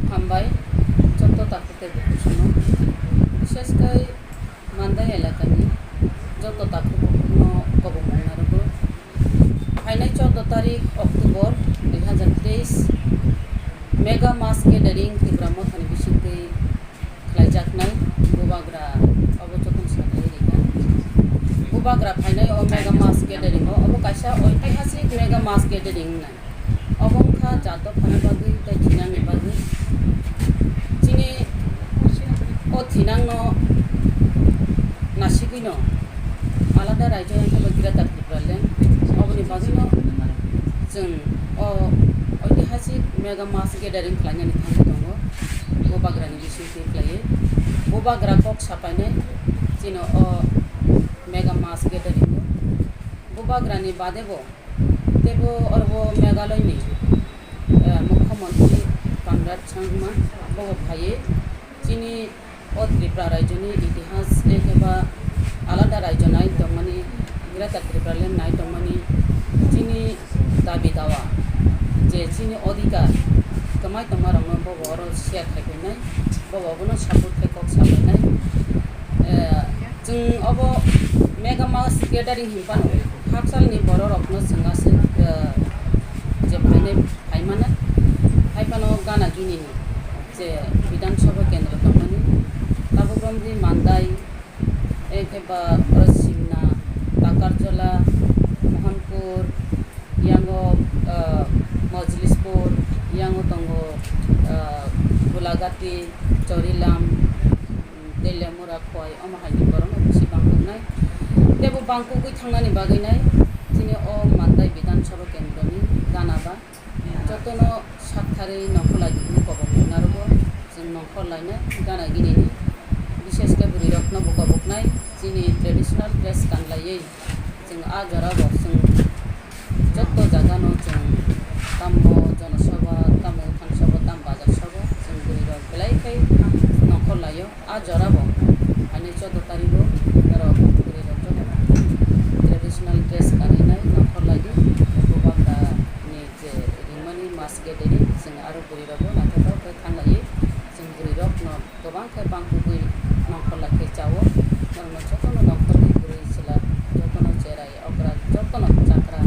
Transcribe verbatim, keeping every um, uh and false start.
Hambai, joto takhuk tei bukhuk songno, bishesh khe Mandai elakani joto takhuk bukhukno kobongmung narwgo. Phainai chordo tarik October dui hazar teis, Mega Mass Gathering Tipra Mothani bisingtwi khlaijaknai bubagra obo jotono sakhlai rikha. Bubagra phainai o Mega Mass Gathering o, obo kaisa oitihasik Mega Mass Gathering wngnai. Obo wngkha jat dophani bagwi tei thinangni bagwi. Chini o thinangno nasigwino alada raijyo wngkha Greater Tipraland. Oboni bagwino chwng o oitihasik Mega Mass Gathering khlainani thangwi tongo. Bubagrani bisingtwi khlaiwi bubagra kok sapainai chini o Mega Mass Gathering o. Bubagrani badebo teibo oro Meghalaya ni, eh, Mukhyamantri Conrad Sangma bobo phaiwi chini o Tripura raijyoni itihas tei khe ba alada raijyo nai tongmani, Greater Tipraland nai tongmani chini dabi dawa je chini odhikar kwmai tongmarokno bobo oro share khai phainai, bobo obono support khai kok sa phainai. Eh, chwng obo Mega Mass Gathering hinphano hakchalni bororokno chwng aswk, eh, je phainai phaimana, haiphano Gana Ginini je Bidhan Sabha Kendra tongmani, tabuk romdi Mandai, enkhe ba oro Simna, Takarjala, Mohanpur, yango, ah, Mojlispur, yango tongo, ah, Gulagati, Chorilam, Teliamura, Khowai, omo haini borokno bisi bangkuknai. Teibo bangkugwi thangnani bagwinai chini o Mandai Bidhan Sabha Kendroni gana ba jotono saktharwi nongkhorlai di hwnwi kobok narwgo. Chwng nongkhorlainai Gana Ginini, bishesh khe bwrwirokno bo koboknai chini traditional dress kanlaiwi. Chwng a jorao chwng joto jagano chwng tamo jonosabha, tamo uthan sabha, tamo bazar sabha, chwng bwrwirok belai khe nongkhorlaio. A jorao ani chordo tarigo norok bwrwirok joto traditional dress kanwi nai nongkhorlaidi. Bubagrani je ringmani mass gathering, chwng aro bwrwirokbo naithothok khe thanglaiwi. Chwng bwrwirokno kwbang khe bangkugwi nongkhorlai khe chao. Norokno jotono nongkhorni bwrwi chwla jotono cherai okra jotono chakra